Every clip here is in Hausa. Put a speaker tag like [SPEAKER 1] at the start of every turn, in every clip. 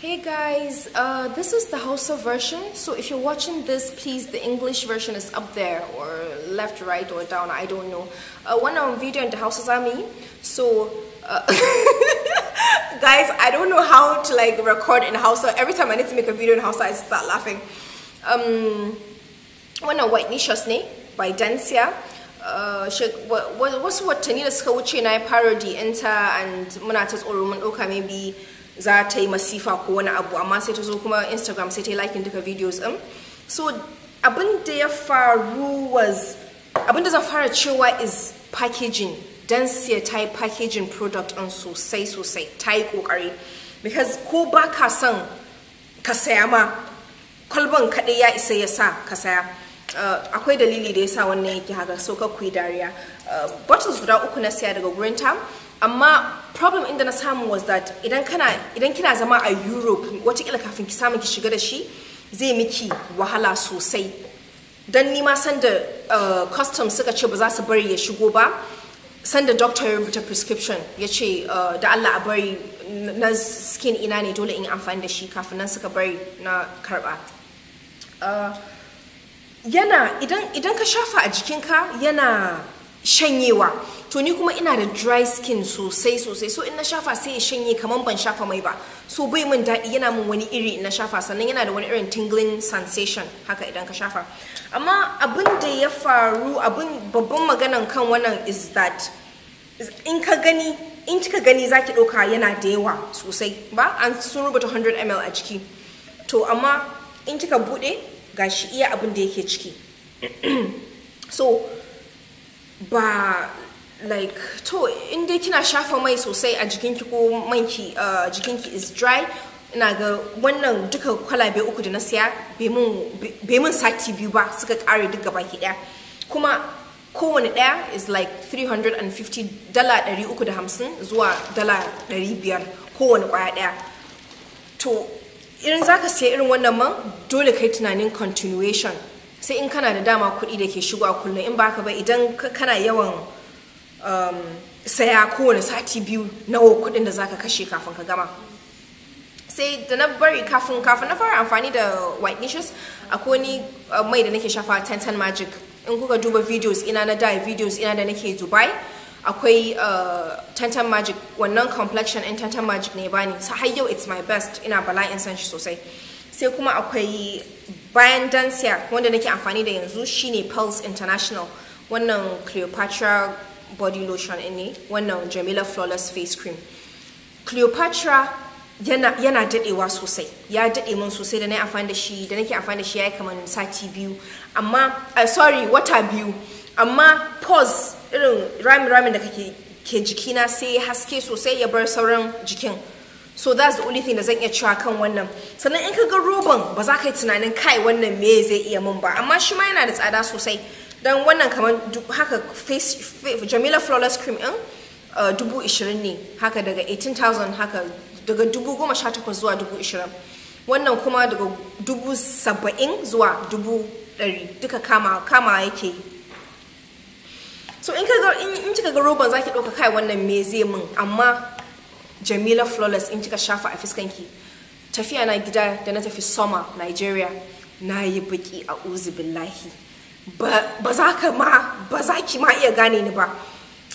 [SPEAKER 1] Hey guys, this is the Hausa version. So if you're watching this, please, the English version is up there, or left, right, or down, I don't know. Wannan video da Hausa zamu yi. So, guys, I don't know how to like record in Hausa. Every time I need to make a video in Hausa, I start laughing. Wannan Whitenicious ne by Dencia. Wasu watanni da suka wuce na yi parody ɗinta and muna ta tsoro, mun ɗauka maybe za ta yi masifa ko wani abu, amma sai ta zo kuma Instagram sai ta yi liking duka videos ɗin. So abin da ya faru was, abin da zan fara cewa is packaging. Dencia ta yi packaging product ɗin sosai sosai, ta yi ƙoƙari. Because ko ba ka son ka saya ma, kwalban kaɗai ya isa ya sa ka saya. Akwai dalili da ya sa wannan yake haka, so kar ku yi dariya. Bottles guda uku na siya daga gurinta, amma problem inda na samu was that idan kina zama a Europe, watakila kafin ki samu ki shiga da shi zai miki wahala sosai. Don ni ma sanda customs suka ce ba za su bari ya shigo ba, sanda doctor ya rubuta prescription ya ce da Allah a bari, na skin ina ne, dole in yi amfani da shi, kafin nan suka bari na karba. Yana idan ka shafa a jikinka yana shanyewa. To ni kuma ina da dry skin sosai sosai, so in na shafa sai ya shanye kaman ban shafa mai ba. So bai min daɗi, yana min wani iri in na shafa, sannan yana da wani irin tingling sensation haka idan ka shafa. Amma abin da ya faru, abin babban maganan kan wannan is that in ka gani, in kika gani, zaki ɗauka yana da yawa sosai ba, an sun rubuta 100 ml a jiki. To amma in kika buɗe, gashi iya abin da yake ciki. So ba like, to in dai kina shafa mai sosai a jikinki ko manki jikinki is dry, ina ga wannan duka kwalabe uku da na siya bai mun sati 2 ba suka kare duk gabaki daya. Kuma kowane daya is like 350, $350 zuwa $500 kowane kwaya daya. To irin zaka siya irin wannan man, dole kai tunanin continuation, sai in kana da dama kuɗi da ke shigo a kullum. In baka ba, idan kana yawan saya kowane sati 2, nawa kuɗin da zaka kashe kafin ka gama? Sai da na bari kafin na fara amfani da Whitenicious, akwai wani mai da nake shafa, 10 Magic. In kuka duba videos ina na da, videos ina da nake Dubai, akwai 10 Magic. Wannan complexion in 10 Magic ne bani so har yau it's my best, ina bala'in san shi sosai. Sai kuma akwai bayan Dencia wanda nake amfani da yanzu, shine Pulse International. Wannan Cleopatra body lotion ne, wannan Jamila Flawless face cream. Cleopatra yana dadewa sosai, ya dade min sosai da na amfani da shi, da nake amfani da shi yayi kamar sati 2, amma sorry, wata 2, amma pores, irin rami ramin da kake ke jikina, sai haske sosai ya bar sauran jikin. So that's the only thing da zan iya cewa kan wannan. Sannan in ka ga roban, ba za ka yi tunanin kai wannan me zai iya mun ba, amma shi ma yana da tsada sosai. Don wannan kamar haka face Jamila Flawless cream din 20,000 ne haka, daga 18,000 haka, daga 18,000 zuwa 20,000. Wannan kuma daga 70,000 zuwa 100,000, duka kama kama yake yi. So in ka ga in kika ga roban, zaki ɗauka kai wannan me zai mun, amma Jamila Flawless in kika shafa a fuskanki, tafiya na gida da na tafi summer Nigeria, na yi baki a uzu billahi, ba za ka ma ba za ki ma iya gane ni ba.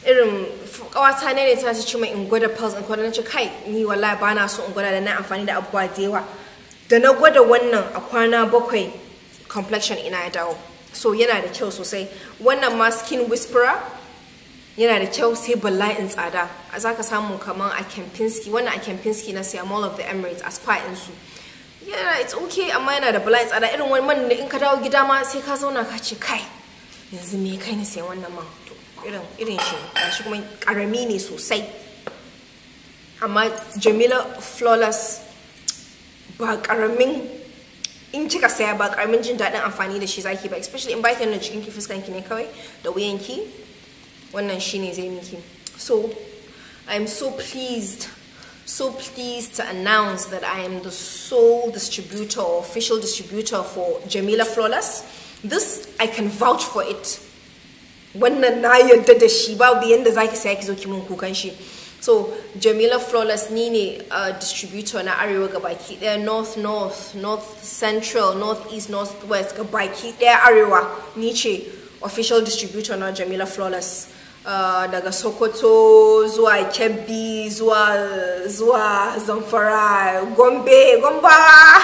[SPEAKER 1] Irin kawata ne ta ce mai in gwada Pulse, in gwada. Na ce kai, ni wallahi ba na so in gwada, da na amfani da abubuwa da yawa. Da na gwada wannan, a kwana 7 complexion ina ya dawo. So yana da kyau sosai. Wannan ma Skin Whisperer yana da kyau, sai bala'in tsada. Za ka samu kaman a Kempinski, wannan a Kempinski na siya, Mall of the Emirates, a spa su. Yana, it's okay, amma yana da bala'in tsada. Irin wani man da in ka dawo gida ma sai ka zauna ka ce kai, yanzu me kai ni sayan wannan man? To irin shi gashi kuma karami ne sosai. Amma Jamila Flawless ba karamin, in kika saya, ba karamin jin daɗin amfani da shi zaki ba, especially in baki nuna jikinki, fuskanki ne kawai da wuyanki, wannan shine zai miki. So I'm so pleased, so pleased to announce that I am the sole distributor or official distributor for Jamila Flawless. This I can vouch for it. Wannan na yarda da shi, babu yanda zaki saya ki zo ki mun kukan shi. So Jamila Flawless, ni ne distributor na arewa gabaki daya, north, north, north central, north east, north west, gabaki daya arewa, ni ce official distributor na Jamila Flawless. Daga Sokoto zuwa Kebbi zuwa Zamfara, Gombe, Gombawa,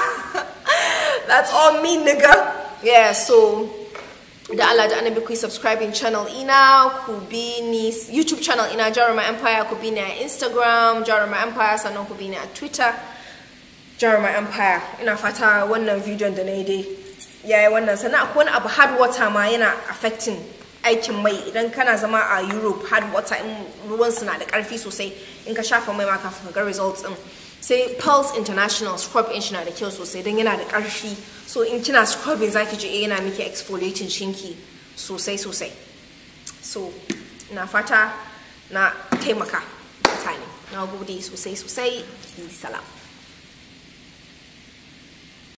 [SPEAKER 1] that's all me, nigga. Yeah, so da Allah da Annabi ku yi subscribing channel ina, ku bi ni YouTube channel ina, Jaruma Empire, ku bi ni a Instagram, Jaruma Empire, sannan ku bi ni a Twitter, Jaruma Empire. Ina fata wannan bidiyon da na yi dai yayi wannan. Sannan akwai wani abu, hard water ma yana affecting aikin mai. Idan kana zama a Europe, hard water in ruwan su na da karfi sosai, in ka shafa mai ma, kafin ka ga results din. Sai Pulse International scrub in shi na da kyau sosai don yana da karfi, so in kina scrubbing zaki ji yana miki exfoliating shinki sosai sosai. So ina fata na taimaka mutane. Na gode sosai sosai. Salam.